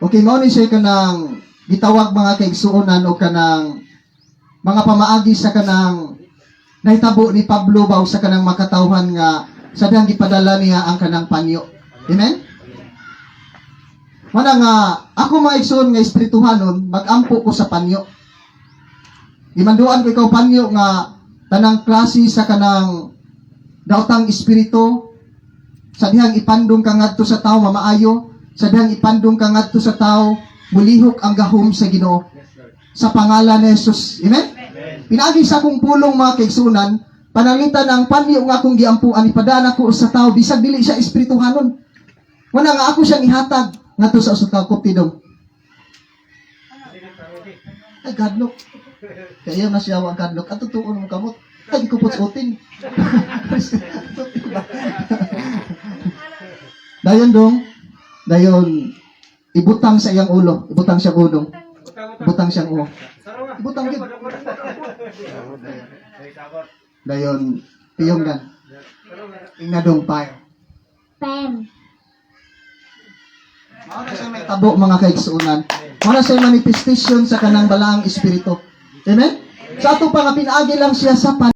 Okay, mao ni siya kanang gitawag, mga kaigsuonan, o kanang mga pamaagi sa kanang nahitabo ni Pablo ba o sa kanang makatawhan nga sa dihang gipadala niya ang kanang panyo. Amen? Mana nga ako, mga igsoon nga espirituhanon, magampo ko sa panyo. Gimanduan ko ikaw panyo nga tanang klase sa kanang daotang espiritu sa dihang ipandong ka ngadto sa tao, mamaayo, sa dihang ipandong ka ngadto sa tao, mulihok ang gahom sa Ginoo sa pangalan ni Jesus. Amen? Pinaagi sa akong pulong, mga kaigsunan, pananglitan ang panyo nga akong giampuan, ipadaan ako sa tao bisag dili siya espirituhanon. Wala nga ako siyang ihatag ngadto sa usa ka kuptidong. Ay, gadlok. Kaya na siya ang gadlok. At totoo mo kamot. Ay, di ko putsutin. Dayon dong, dayon, ibutang sa iyang ulo. Ibutang siyang ulo. Ibutang siyang ulo. Ibutang yun. Dayon, piyong gan. Ingadong fire. Pen. Mao na siya may tabo, mga kaigsuonan. Mao na siya manifestation sa kanang balaang espiritu. Amen? Sa ato pa nga pinaagi lang siya sa